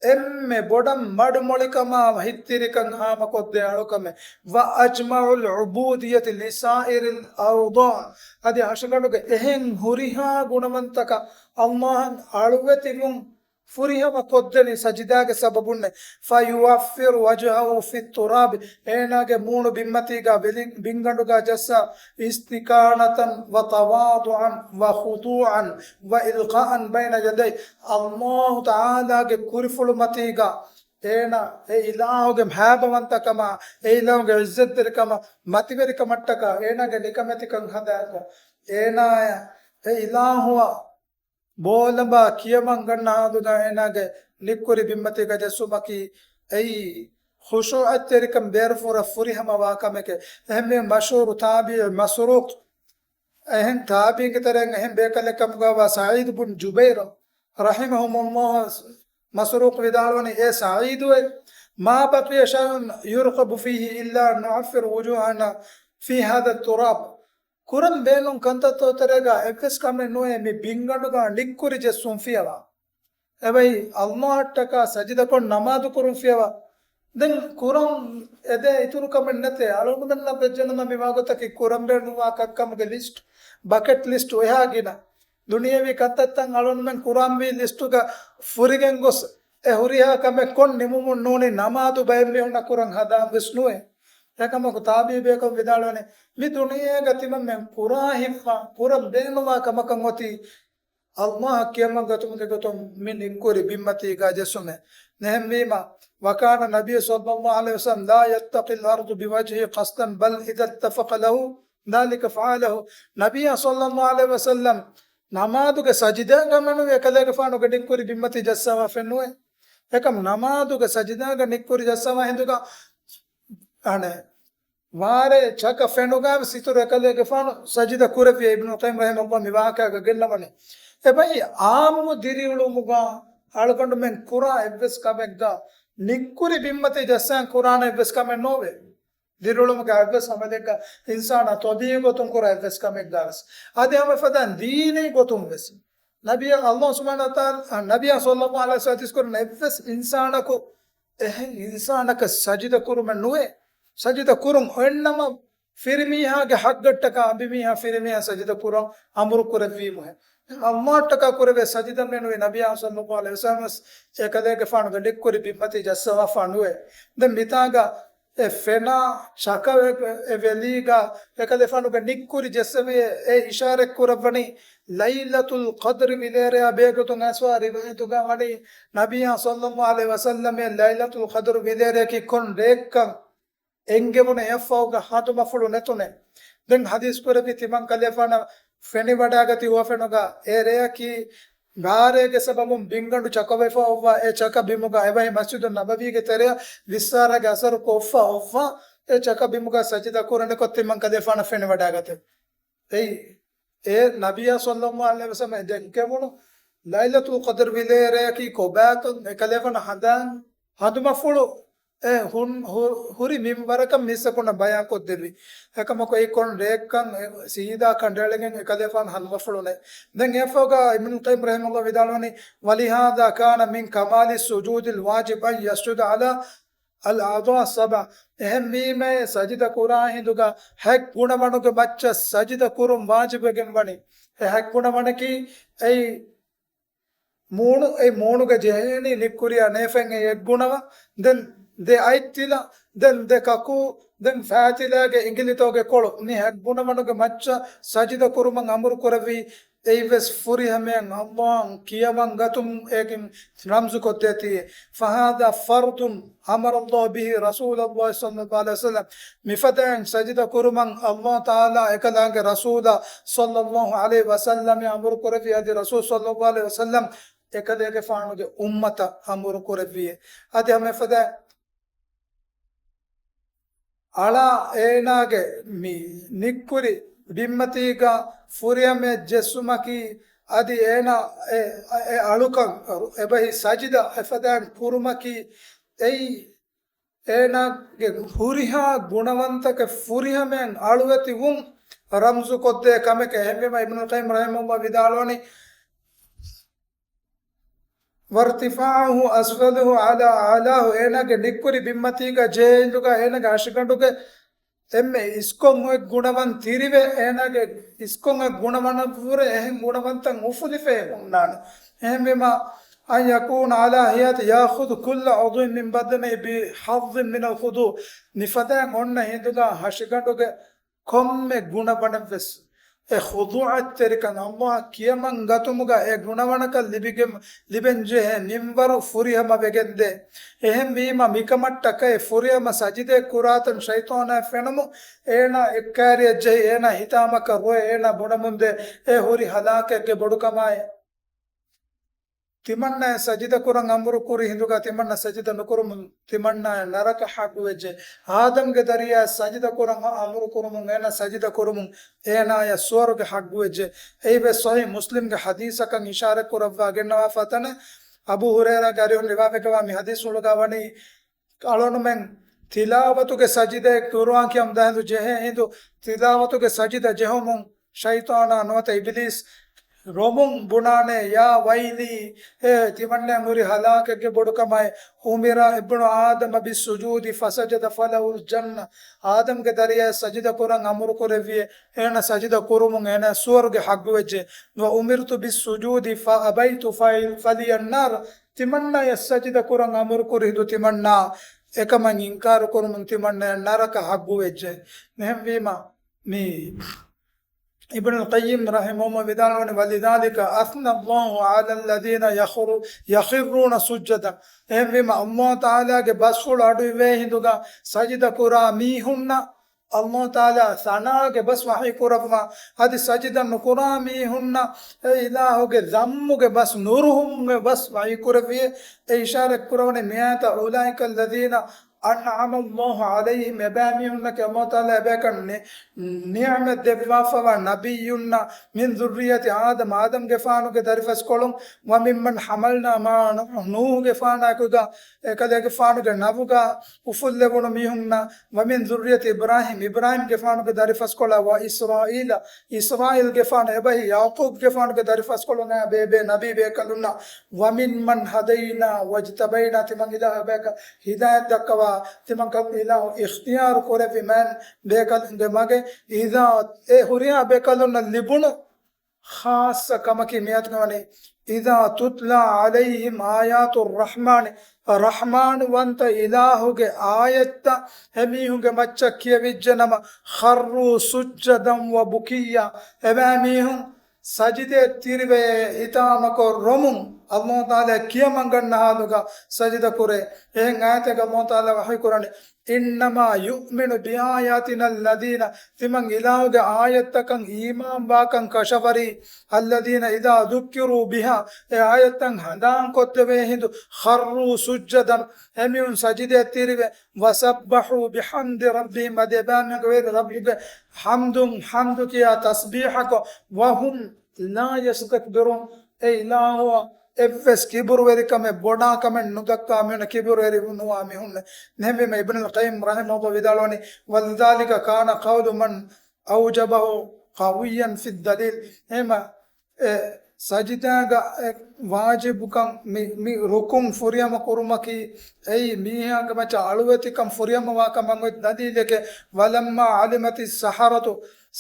އެންމެ ބޮޑަށް މަޑުމޮޅިކަމާ ހިތްތިރިކަން ހާމަކޮށްދޭ އަޅުކަމެއް. وأجمع العبودية لسائر الأوضاع. އަދި ހަށިގަނޑުގެ އެހެން ހުރިހާ ގުނަވަންތަކަށް އައްލާހަށް އަޅުވެތިވުން ފުރިހަމަ ކޮށްދެނީ ސަޖިދާގެ ސަބަބުންނޭ. فيوفر وجهه في التراب. އޭނާގެ މޫނު ބިންމަތީގަ ވެލި-، ބިންގަނޑުގަ ޖައްސާ، استكانة وتواضعا وخضوعا وإلقاء بين يديه. އައްލާހު ތަޢާލާގެ ކުރިފުޅުމަތީގަ އޭނާ އެ އިލާހުގެ މަހާބަވަންތަކަމާ، އެ އިލާހުގެ ޢިއްޒަތްތެރިކަމާ، މަތިވެރިކަމަށްޓަކާ އޭނާގެ ނިކަމެތިކަން ހަދާކަށް، އޭނާޔަށް އެ އިލާހުއަށް ބޯލަނބާ ކިޔަމަން ގަންނަ ހާލުގަ އޭނާގެ ނިއްކުރި ބިންމަތީގަ ޖެއްސުމަކީ އެއީ ޚުޝޫޢަތްތެރިކަން ބޭރުފުރަ ފުރިހަމަވާ ކަމެކޭ. އެހެންވެ މަޝްހޫރު ތާބިޢީ މަސްރޫޤް، އެހެން ތާބިޢީންގެ ތެރެއިން އެހެން ބޭކަލެއް ކަމުގަވާ ސަޢީދު ބުން ޖުބައިރު ރަޙިމަހުމުﷲ، މަސްރޫޤް ވިދާޅުވަނީ، އޭ ސަޢީދުއޭ، ما بقي شيء يرقب فيه إلا أن نوفر وجوهنا في هذا التراب. ކުރަން ބޭނުން ކަންތައްތޯ ތެރޭގަ އެއްވެސް ކަމެއް ނުވޭ މި ބިންގަނޑުގަ ނިއްކުރި ޖެއްސުން ފިޔަވާ. އެބައި އައްލާހަށްޓަކާ ސަޖިދަކޮށް ނަމާދު ކުރުން ފިޔަވާ. ދެން ކުރަން އެދޭ އިތުރު ކަމެއް ނެތޭ. އަޅުގަނޑުމެންނަށް ވެއްޖެނަމަ މި ވާގޮތަކީ ކުރަން ބޭނުންވާ ކަންކަމުގެ ލިސްޓް، ބަކެޓް ލިސްޓް އެހާ ގިނަ. ދުނިޔެވީ ކަންތައްތައް އަޅުގަނޑުމެން ކުރާންވީ ލިސްޓުގަ ފުރިގެން ގޮސް އެ ހުރިހާ ކަމެއް ކޮށް ނިމުމުން ނޫނީ ނަމާދު ބައެއް މީހުންނަށް ކުރަން ހަދާން ވެސް ނުވޭ. އެކަމަކު ތާބީ ބޭކަލުން ވިދާޅުވަނީ، މި ދުނިޔޭގަ ތިމަންމެން ކުރާ ހިތްވާ، ކުރަން ބޭނުންވާ ކަމަކަށް އޮތީ އައްލާހަށް ކިޔަމަން ގަތުމުގެ ގޮތުން މި ނިއްކުރި ބިންމަތީގަ ޖެއްސުމޭ. އެހެންވީމަ، وكان النبي صلى الله عليه وسلم لا يتقي الأرض بوجهه قصدا بل إذا اتفق له ذلك فعله. ނަބިއްޔާ ޞައްލައްލާހު ޢަލައިހި ވަސައްލަމް ނަމާދުގެ ސަޖިދާގަ މެނުވީ އެކަލޭގެފާނުގެ ނިއްކުރި ބިންމަތީ ޖައްސަވާފައެއް ނުވޭ. އެކަމް ނަމާދުގެ ސަޖިދާގަ ނިއްކުރި ޖައްސަވާ ހިނދުގަ އަނެއް ވާރޭ ޗަކަ ފެނުގާވެސް އިތުރު އެކަލޭގެފާނު ސަޖިދަ ކުރެއްވި. އިބްނު ޤައްޔިމް ރަޙިމަހުﷲ މި ވާޤިޢާގަ ގެއްލަވަނީ. އެބައި ޢާއްމު ދިރިއުޅުމުގަ އަޅުގަނޑުމެން ކުރާ އެއްވެސް ކަމެއްގަ ނިއްކުރި ބިންމަތީ ޖައްސާން ކުރާނެ އެއްވެސް ކަމެއް ނޯވޭ. ދިރިއުޅުމުގެ އެއްވެސް ޢަމަލެއްގަ އިންސާނާ ޠަބީޢީ ގޮތުން ކުރާ އެއްވެސް ކަމެއްގަވެސް. އަދި ހަމަ އެފަދައިން ދީނީ ގޮތުން ވެސް. ނަބިއްޔާ، އައްލާހު ސުބްޙާނަހޫ ވަތަޢާލާ، ނަބިއްޔާ ޞައްލައްލާހު ޢަލައިހި ވަސައްލަމް ޙަދީޘް ކުރަން އެއްވެސް އިންސާނަކު އެހެން އިންސާނަކަށް ސަޖިދަ ކުރުމެއް ނުވޭ. ސަޖިދަ ކުރުން އޮތްނަމަ، ފިރިމީހާގެ ޙައްޤަށްޓަކާ އަނބިމީހާ ފިރިމީހާ ސަޖިދަ ކުރަން އަމުރު ކުރެއްވީމުހެން. އައްލާހަށްޓަކާ ކުރެވޭ ސަޖިދަ މެނުވީ ނަބިއްޔާ ޞައްލައްލާހު ޢަލައިހި ވަސައްލަމަށް އެކަލޭގެފާނުގެ ނިއްކުރި ބިންމަތީ ޖައްސަވާފާ ނުވޭ. ދެން މިތާގަ އެ ފެނާ ޗަކަ އެ ވެލީގަ އެކަލޭފާނުގެ ނިއްކުރި ޖެއްސެވި އެ އިޝާރަތް ކުރައްވަނީ ލައިލަތުލް ޤަދްރި ވިލޭރެޔާ ބެހޭގޮތުން އައިސްވާ ރިވާޔަތުގަ ވަނީ ނަބިއްޔާ ޞައްލައްލާހު ޢަލައިހި ވަސައްލަމަށް ލައިލަތުލް ޤަދްރު ވިލޭރެޔަކީ ކޮން ރެއެއްކަން އެނގެވުނު އެއަށްފަހުގަ ހަނދުމަފުޅު ނެތުނެ. ދެން ޙަދީޘް ކުރެއްވި ތިމަން ކަލޭފާނަށް ފެނިވަޑައިގަތީ ހުވަފެނުގަ އެ ރެޔަކީ ގާރޭގެ ސަބަބުން ބިންގަނޑު ޗަކަވެފަ އޮއްވާ އެ ޗަކަ ބިމުގަ އެބަހީ މަސްޖިދު ނަބަވީގެ ތެރެއަށް ވިއްސާރާގެ އަސަރު ކޮށްފަ އޮއްވާ އެ ޗަކަ ބިމުގަ ސަޖިދަ ކުރަނިކޮށް ތިމަން ކަލޭފާނަށް ފެނިވަޑައިގަތެ. އެއީ، އެ ނަބިއްޔާ ޞައްލައްލާހު ޢަލައިހި ވަސައްލަމަށް ދެން ކެވުނު ލައިލަތުލް ޤަދްރު ވިލޭރެޔަކީ ކޮބާކަން އެކަލޭފާނަށް ހަނދާން ހަނދުމަފުޅު އެ ހުން-، ހު-، ހުރި މިންވަރަކަށް މީސްތަކުންނަށް ބަޔާންކޮށްދެއްވި. އެކަމަކު އެއީ ކޮން ރެއެއްކަން އެ ސީދާ ކަނޑައެޅިގެން އެކަލޭފާނު ހަނދުމަފުޅު ނެތް. ދެން އެއަށްފަހުގަ އިބްނުލް ޤައްޔިމް ރަޙިމަހުﷲ ވިދާޅުވަނީ، ولهذا كان من كمال السجود الواجب أن يسجد على الأعضاء السبع. އެހެންވީމަ ސަޖިދަ ކުރާ ހިނދުގަ ހަތް ގުނަވަނުގެ މައްޗަށް ސަޖިދަ ކުރުން ވާޖިބުވެގެން ވަނީ. އެ ހަތް ގުނަވަނަކީ އެއީ މޫނު، އެ މޫނުގަ ޖެހޭނީ ނިއްކުރިޔާ ނޭފެން އެ އެއްގުނަވަ، ދެން ދެ އަތްތިލަ، ދެން ދެ ކަކޫ، ދެން ފައިތިލާގެ އިނގިލިތަކުގެ ކޮޅު، މި ހަތް ގުނަވަނުގެ މައްޗަށް ސަޖިދަ ކުރުމަށް އަމުރު ކުރެއްވީ. އެއީވެސް ފުރިހަމައިން އައްލާހަށް ކިޔަމަން ގަތުމުގެ ރަމްޒު ކޮށްދޭތީ. فهذا فرض أمر الله به رسول الله صلى الله عليه وسلم. މިފަދައިން ސަޖިދަ ކުރުމަށް އައްލާހު ތަޢާލާ އެކަލާނގެ ރަސޫލާ ޞައްލައްލާހު ޢަލައިހި ވަސައްލަމަށް އަމުރު ކުރެއްވި. އަދި ރަސޫލު ޞައްލައްލާހު ޢަލައިހި ވަސައްލަމް އެކަލޭގެފާނުގެ އުއްމަތަށް އަމުރު ކުރެއްވި. އަދި ހަމަ އެފަދަ އަޅާ އޭނާގެ މި ނިއްކުރި ބިންމަތީގަ ފުރިހަމައަށް ޖެއްސުމަކީ، އަދި އޭނާ އެ، އެ އަޅުކަން އެބަހީ ސަޖިދަ އެފަދައިން ކުރުމަކީ، އެއީ އޭނާގެ ހުރިހާ ގުނަވަންތަކެއް ފުރިހަމައިން އަޅުވެތި ވުން ރަމްޒު ކޮށްދޭ ކަމެކޭ. އެހެންވީމަ އިބްނުލް ޤައްޔިމް ރަޙިމަހުﷲ ވިދާޅުވަނީ، وارتفاعه أسفله على أعلاه، އޭނާގެ ނިއްކުރި ބިންމަތީގަ ޖެހޭ ހިނދުގަ އޭނާގެ އަށިގަނޑުގެ އެންމެ އިސްކޮށް އޮތް ގުނަވަން ތިރިވެ، އޭނާގެ އިސްކޮށް އޮތް ގުނަވަނަށްވުރެ އެހެން ގުނަވަންތައް އުފުލިފައި ހުންނާނެ. އެހެންވީމަ، أن يكون على هيئة يأخذ كل عضو من بدنه بحظ من الخضوع، މިފަދައިން އޮންނަ ހިނދުގަ ހަށިގަނޑުގެ ކޮންމެ ގުނަވަނެއްވެސް އެ ޚުޟޫޢަތްތެރިކަން، ﷲ އަށް ކިޔަމަން ގަތުމުގަ އެ ގުނަވަނަކަށް ލިބިގެން، ލިބެންޖެހޭ މިންވަރު ފުރިހަމަ ވެގެންދޭ. އެހެންވީމަ، މިކަމަށްޓަކައި ފުރިހަމަ ސަޖިދައެއް ކުރާތަން ޝައިޠާނާއަށް ފެނުމުން، އޭނާ އެއްކާރިއަށް ޖެހި، އޭނާ ހިތާމަކަށް ރޮއެ، އޭނާ ބުނަމުންދޭ އެ ހުރި ހަލާކެއްގެ ބޮޑުކަމާއި. ތިމަންނާއަށް ސަޖިދަ ކުރަން އަމުރު ކުރި ހިނދުގަ ތިމަންނަ ސަޖިދަ ނުކުރުމުން ތިމަންނާއަށް ނަރަކަ ޙައްޤުވެއްޖެ. އާދަމްގެ ދަރިޔާއަށް ސަޖިދަ ކުރަން އަމުރު ކުރުމުން އޭނާ ސަޖިދަ ކުރުމުން އޭނާޔަށް ސުވަރުގެ ޙައްޤުވެއްޖެ. އެއީވެސް ޞަޙީޙު މުސްލިމްގެ ޙަދީޘަކަށް އިޝާރަތް ކުރައްވާ ގެންނަވާފަ ތަނެއް. އަބޫ ހުރައިރާގެ އަރިހުން ރިވާވެގަވާ މި ޙަދީޘްފުޅުގަ ވަނީ، އަޅުގަނޑުމެން ތިލާވަތުގެ ސަޖިދައެއް ޤުރުއާން ކިޔަމުން ދާ ހިނދު ޖެހޭ ހިނދު، ތިލާވަތުގެ ސަޖިދަ ޖެހުމުން ޝައިޠާނާ ނުވަތަ އިބިލީސް ރޮމުން ބުނާނެ، يا ويلي، އޭ ތިމަންނަ ހުރި ހަލާކެއްގެ ބޮޑުކަމާއި، أمر ابن آدم بالسجود فسجد فله الجنة. އާދަމްގެ ދަރިޔާ ސަޖިދަ ކުރަން އަމުރު ކުރެއްވިއޭ، އޭނަ ސަޖިދަ ކުރުމުން އޭނަ ސުވަރުގެ ޙައްޤުވެއްޖެ. وأمرت بالسجود فأبيت ف-، فلي النار. ތިމަންނަޔަށް ސަޖިދަ ކުރަން އަމުރު ކުރި ހިނދު ތިމަންނާ އެކަމަށް އިންކާރު ކުރުމުން ތިމަންނަޔަށް ނަރަކަ ޙައްޤުވެއްޖެ. އެހެންވީމަ، މި އިބްނުލް ޤައްޔިމް ރަޙިމަހުﷲ ވިދާޅުވަނީ، ولذلك أثنى الله على الذين يخر-، يخرون سجدا. އެހެންވީމަ، ﷲ ތަޢާލާގެ ބަސްފުޅު އަޑުއިވޭ ހިނދުގަ ސަޖިދަ ކުރާ މީހުންނަށް ﷲ ތަޢާލާ ސަނާގެ ބަސް ވަޙީ ކުރައްވާ، އަދި ސަޖިދަ ނުކުރާ މީހުންނަށް އެ އިލާހުގެ ޛައްމުގެ ބަސް، ނުރުހުމުގެ ބަސް ވަޙީ ކުރެއްވިއޭ. އެ އިޝާރަތް ކުރެވުނީ މިއާޔަތަށް، أولئك الذين أنعم الله عليهم، އެބައިމީހުންނަކީ ﷲ ތަޢާލާ އެބަޔަކަށް ނި-، ނިޢުމަތް ދެއްވާފަވާ ނަބިއްޔުންނަށް، من ذرية آدم، އާދަމްގެފާނުގެ ދަރިފަސްކޮޅުން، وممن حملنا مع نوح، ނޫޙުގެފާނާއެކުގަ، އެކަލޭގެފާނުގެ ނަވުގަ އުފުއްލެވުނު މީހުންނަށް، ومن ذرية إبراهيم، އިބްރާހީމްގެފާނުގެ ދަރިފަސްކޮޅާ، وإسرائيل، އިސްރާއީލްގެފާނު އެބަހީ، ޔަޢުޤޫބްގެފާނުގެ ދަރިފަސްކޮޅުން އާ ބޭބޭ ނަބީ ބޭކަލުންނަށް، وممن هدينا واجتبينا، ތިމަން އިލާހު އެބަޔަކަށް ހިދާޔަތް ދައްކަވާ، ތިމަން ކަން އިލާހު އިޚްތިޔާރު ކުރެއްވި މާތް ބޭކަލުންގެ މަގެއް، إذا، އެ ހުރިހާ ބޭކަލުންނަށް ލިބުނު ޚާއްޞަ ކަމަކީ މިއަދުގަ ވަނީ، إذا تتلى عليهم آيات الرحمن، ރަޙްމާން ވަންތަ އިލާހުގެ އާޔަތްތައް އެމީހުންގެ މައްޗަށް ކިޔެވިއްޖެ ނަމަ، خروا سجدا وبكيا، އެބައިމީހުން ސަޖިދައަށް ތިރިވެ ހިތާމަކޮށް ރޮމުން، ﷲ ތަޢާލާ ކިޔަމަން ގަންނަ ޙާލުގަ ސަޖިދަ ކުރޭ. އެހެން އާޔަތެއްގަ ﷲ ތަޢާލާ ވަޙީ ކުރަނީ، إنما يؤمن بآياتنا الذين، ތިމަން އިލާހުގެ އާޔަތްތަކަށް އީމާންވާކަން ކަށަވަރީ، الذين إذا ذكروا بها، އެ އާޔަތްތައް ހަނދާންކޮށްދެވޭ ހިނދު، خروا سجدا، އެމީހުން ސަޖިދައަށް ތިރިވެ، وسبحوا بحمد ربهم، އަދި އެބައިމީހުންގެ ވެރި ރައްބުގެ ޙަމްދުން، ޙަމްދު ކިޔާ ތަސްބީޙަކޮށް، وهم لا يستكبرون، އެ އިލާހުއަށް އެއްވެސް ކިބުރުވެރިކަމެއް، ބޮޑާކަމެއް ނުދައްކާ މީހުންނަށް، ކިބުރުވެރި ނުވާ މީހުންނެއް. އެހެންވީމަ އިބްނުލް ޤައްޔިމް ރަޙިމަހުﷲ ވިދާޅުވަނީ، ولذلك كان قول من أوجبه قويا في الدليل. އެހެންވީމަ، އެ ސަޖިދާގަ އެ ވާޖިބުކަން، މި، މި ރުކުން ފުރިހަމަ ކުރުމަކީ، އެއީ މީހާގެ މައްޗަށް އަޅުވެތިކަން ފުރިހަމަވާކަމަށް އޮތް ދަލީލެކޭ. ولما علمت السحرة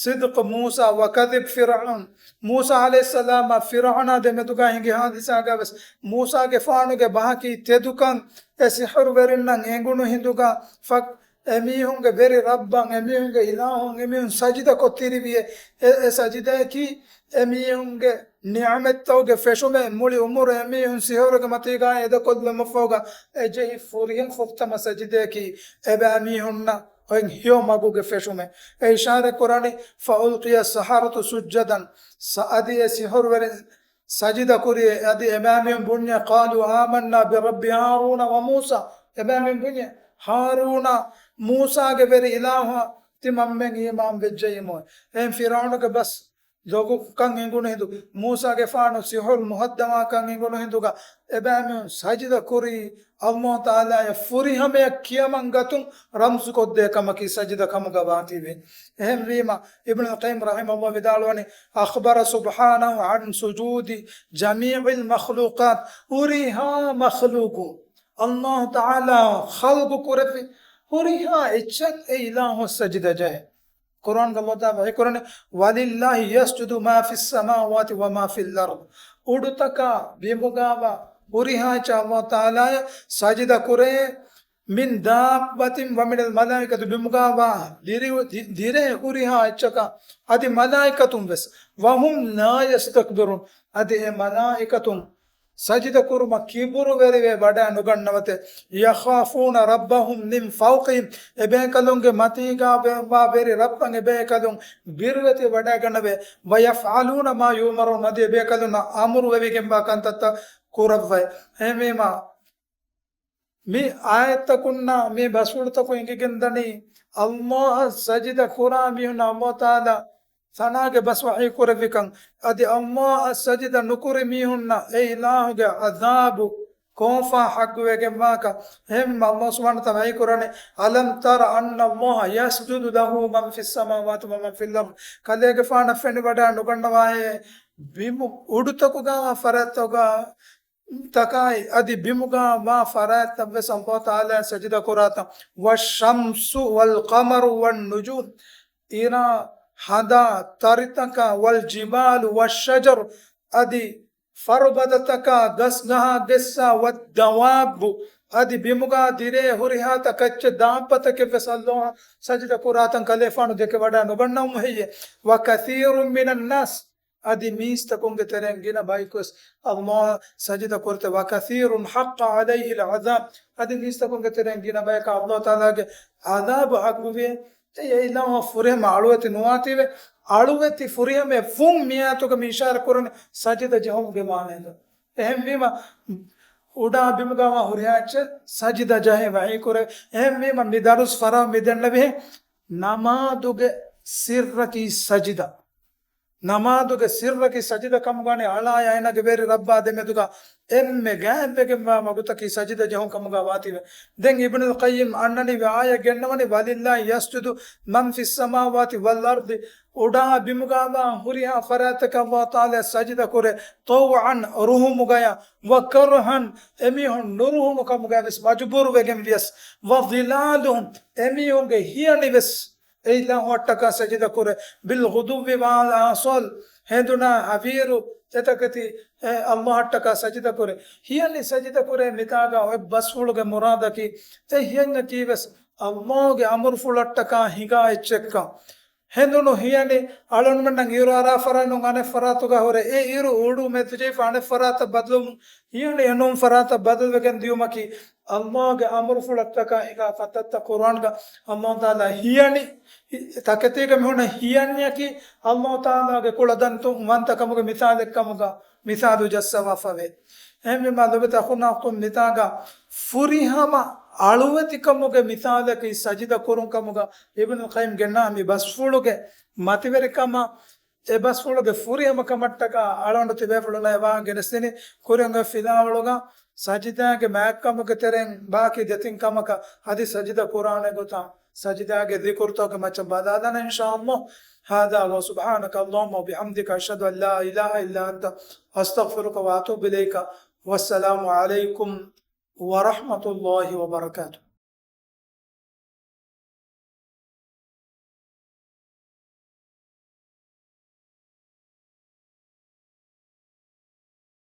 صدق موسى وكذب فرعون. މޫސާ ޢަލައިހިއްސަލާމާ ފިރްޢައުނާ ދެމެދުގަ ހިނގި ޙާދިސާގަވެސް، މޫސާގެފާނުގެ ބަހަކީ ތެދުކަން، އެ ސިޙުރުވެރިންނަށް އެނގުނު ހިނދުގަ، ފަ-، އެމީހުންގެ ވެރި ރައްބަށް، އެމީހުންގެ އިލާހުން، އެމީހުން ސަޖިދަކޮށް ތިރިވިއޭ. އެ، އެ ސަޖިދައަކީ އެމީހުންގެ ނިޢުމަތްތަކުގެ ފެށުމެއް. މުޅި އުމުރު އެމީހުން ސިޙުރުގެ މަތީގަ އެދަކޮށްލުމަށްފަހުގަ އެ ޖެހި ފުރިހަމަ ފުރަތަމަ ސަޖިދައަކީ އެބައިމީހުންނަށް އޮތް ހެޔޮ މަގުގެ ފެށުމެއް. އެ އިޝާރަތް ކުރަނީ، فألقي السحرة سجدا، ސަ-، އަދި އެ ސިޙުރުވެރިން ސަޖިދަ ކުރި. އަދި އެބައިމީހުން ބުންޏޭ، قالوا آمنا برب هارون وموسى. އެބައިމީހުން ބުންޏޭ، ހާރޫނާ މޫސާގެ ވެރި އިލާހަށް ތިމަންމެން އީމާން ވެއްޖެއީމޯ. އެހެން ފިރްޢައުނުގެ ބަސް ލޮބުކަން އެނގުނު ހިނދު، މޫސާގެފާނު ސިހުރު މުހައްދަމާކަން އެނގުނު ހިނދުގަ، އެބައިމީހުން ސަޖިދަ ކުރީ އަލްލާހު ތަޢާލާއަށް ފުރިހަމަޔަށް ކިޔަމަން ގަތުން ރަމްޒުކޮށްދޭ ކަމަކީ ސަޖިދަ ކަމުގަ ވާތީވެ. އެހެންވީމަ، އިބްނުލް ޤައްޔިމް ރަޙިމަހުﷲ ވިދާޅުވަނީ، أخبر سبحانه عن سجود جميع المخلوقات، ހުރިހާ މަޚްލޫޤު، އަލްލާހު ތަޢާލާ ޚަލްޤު ކުރެއްވި ހުރިހާ އެއްޗެއް އެ އިލާހު ސަޖިދަ ޖެހޭ. ޤުރްއާންގަ އަލްލާހު ތަޢާލާ ވަޙީ ކުރަނީ، ولله يسجد ما في السماوات وما في الأرض. އުޑުތަކާ ބިމުގާވާ ހުރިހާ އެއްޗެއް އަލްލާހު ތަޢާލާއަށް ސަޖިދަ ކުރޭ، من دابة ومن الملائكة، ބިމުގާވާ ދިރި-، ދި-، ދިރޭ ހުރިހާ އެއްޗަކާ، އަދި މަލާއިކަތުން ވެސް، وهم لا يستكبرون، އަދި އެ މަލާއިކަތުން ސަޖިދަ ކުރުމަށް ކިބުރުވެރިވެ ވަޑައި ނުގަންނަވަތެ. يخافون ربهم من فوقهم، އެބޭކަލުންގެ މަތީގާ ވެ-، ވާ ވެރި ރައްބަށް އެބޭކަލުން ބިރުވެތި ވަޑައިގަންނަވެ. ويفعلون ما يؤمرون، އަދި އެބޭކަލުންނަށް އަމުރު ވެވިގެންވާ ކަންތައްތައް ކުރައްވައި. އެހެންވީމާ، މި އާޔަތްތަކުންނާ މި ބަސްފުޅުތަކުން އެނގިގެންދަނީ، އަލްލާހަށް ސަޖިދަ ކުރާ މީހުން އަލްލާހު ތަޢާލާ ސަނާގެ ބަސް ވަޙީ ކުރެއްވިކަން، އަދި އަލްލާހަށް ސަޖިދަ ނުކުރި މީހުންނަށް އެ އިލާހުގެ ޢަޛާބު ކޯފާ ޙައްޤުވެގެންވާކަން. އެހެން އަލްލާހު ސުބްޙާނަހޫ ވަތަޢާލާ ވަޙީ ކުރަނީ، ألم تر أن الله يسجد له من في السماوات ومن في الأرض. ކަލޭގެފާނަށް ފެނިވަޑައި ނުގަންނަވާއޭ، ބިމު އުޑުތަކުގާ ފަރާތްތަކުގާ ތަކާއި އަދި ބިމުގާ ވާ ފަރާތްތައް ވެސް އަލްލާހު ތަޢާލާއަށް ސަޖިދަ ކުރާތަން. والشمس والقمر والنجوم، އިރާ ހަނދާ ތަރިތަކާ، والجبال والشجر، އަދި ފަރުބަދަތަކާ، ގަސްގަހާ ގެއްސާ، والدواب، އަދި ބިމުގާ ދިރޭ ހުރިހާ ތަކެއްޗެއް ދާއްބަތަކެއް ވެސް އަލްލާހަށް ސަޖިދަ ކުރާތަން ކަލޭފާނު ދެކެ ވަޑައި ނުގަންނަވަމު ހެއްޔޭ؟ وكثير من الناس، އަދި މީސްތަކުންގެ ތެރެއިން ގިނަ ބަޔަކު ވެސް އަލްލާހަށް ސަޖިދަ ކުރެތެ. وكثير حق عليه العذاب، އަދި މީސްތަކުންގެ ތެރެއިން ގިނަ ބަޔަކަށް އަލްލާހު ތަޢާލާގެ ޢަޛާބު ޙައްޤުވިއޭ. އެއީ އެ އިލާހު ފުރިހަމަ އަޅުވެތި ނުވާތީވެ، އަޅުވެތި ފުރިހަމަޔަށް ވުން މި އާޔަތުގަ މި އިޝާރަ ކުރަނީ ސަޖިދަ ޖެހުމުގެ މާނައިގަ. އެހެންވީމަ، އުޑާ ބިމުގަ ވާ ހުރިހާ އެއްޗެއް ސަޖިދަ ޖެހޭ ވަޙީ ކުރޭ. އެހެންވީމަ، މި ދަރުސް ފަރާ މި ދެންނެވިހެން ނަމާދުގެ ސިއްރަކީ ސަޖިދަ. ނަމާދުގެ ސިއްރަކީ ސަޖިދަ ކަމުގަ ވަނީ އަޅާއާ އޭނާގެ ވެރި ރައްބާ ދެމެދުގަ އެންމެ ގާތްވެގެންވާ މަގުތަކީ ސަޖިދަ ޖެހުން ކަމުގަ ވާތީވެ. ދެން އިބްނުލް ޤައްޔިމް އަންނަނިވި އާޔަތް ގެންނަވަނީ، ولله يسجد من في السماوات والأرض، އުޑާ ބިމުގަ ވާ ހުރިހާ ފަރާތްތަކަށް އަލްލާހު ތަޢާލާ ސަޖިދަ ކުރޭ، طوعا ރުހުމުގަޔާ، وكرها އެމީހުން ނުރުހުނު ކަމުގަ ވެސް މަޖުބޫރު ވެގެން ވިޔަސް، وظلالهم އެމީހުންގެ ހިޔަނި ވެސް އެ އިލާހުއަށްޓަކާ ސަޖިދަ ކުރޭ، بالغدو والآصال ހެނދުނާ ހަވީރު އެތަކެތި އެ އަލްލާހަށްޓަކާ ސަޖިދަ ކުރޭ. ހިޔަނި ސަޖިދަ ކުރޭ މިތާގަ އޮތް ބަސްފުޅުގެ މުރާދަކީ، އެ ހިޔަންޏަކީ ވެސް އަލްލާހުގެ އަމުރުފުޅަށްޓަކާ ހިނގާ އެއްޗެއްކަން. ހެނދުނު ހިޔަނި އަޅުންމެންނަށް އިރު އަރާ ފަރާތް ނޫން އަނެއް ފަރާތުގަ ހުރެ، އެ އިރު އުޑު މެދުޖެހިފަ އަނެއް ފަރާތަށް ބަދަލުވުމުން ހިޔަނި އެނޫން ފަރާތަށް ބަދަލުވެގެން ދިޔުމަކީ، އަލްލާހުގެ އަމުރުފުޅަށްޓަކާ ހިނގާ ކަންތައްތައް. ޤުރްއާންގަ އަލްލާހު ތަޢާލާ ހިޔަނި، ތަކެތީގަ މިހުންނަ ހިޔަނިއަކީ އަލްލާހު ތަޢާލާގެ ކުޅަދަންތައް ވަންތަކަމުގެ މިސާލެއްކަމުގަ މިސާލު ޖައްސަވާފަވޭ. އެހެންވީމާ ލޮބުވެތި އަޚުންނާ އުޚްތުން، މިތާގަ ފުރިހަމަ އަޅުވެތިކަމުގެ މިސާލަކީ ސަޖިދަ ކުރުން ކަމުގަ އިބްނުލް ޤައްޔިމް ގެންނާ މި ބަސްފުޅުގެ މަތިވެރިކަމަށް، އެ ބަސްފުޅުގެ ފުރިހަމަ ކަމަށްޓަކާ އަޅުގަނޑު ތިބޭފުޅުންނަށް އެ ވާހަކަ ގެނެސްދިނީ، ކުރިން އޮތް ފިލާވަޅުގަ ސަޖިދާގެ މާތްކަމުގެ ތެރެއިން ބާކީ ދެތިން ކަމަކަށް އަދި ސަޖިދަ ކުރާނެ ގޮތަށް ސަޖިދާގެ ޛިކުރުތަކުގެ މައްޗަށް ބަލާލާނަން އިންޝާﷲ. هذا وسبحانك اللهم وبحمدك، أشهد أن لا إله إلا أنت، أستغفرك وأتوب إليك. والسلام عليكم ورحمة الله وبركاته.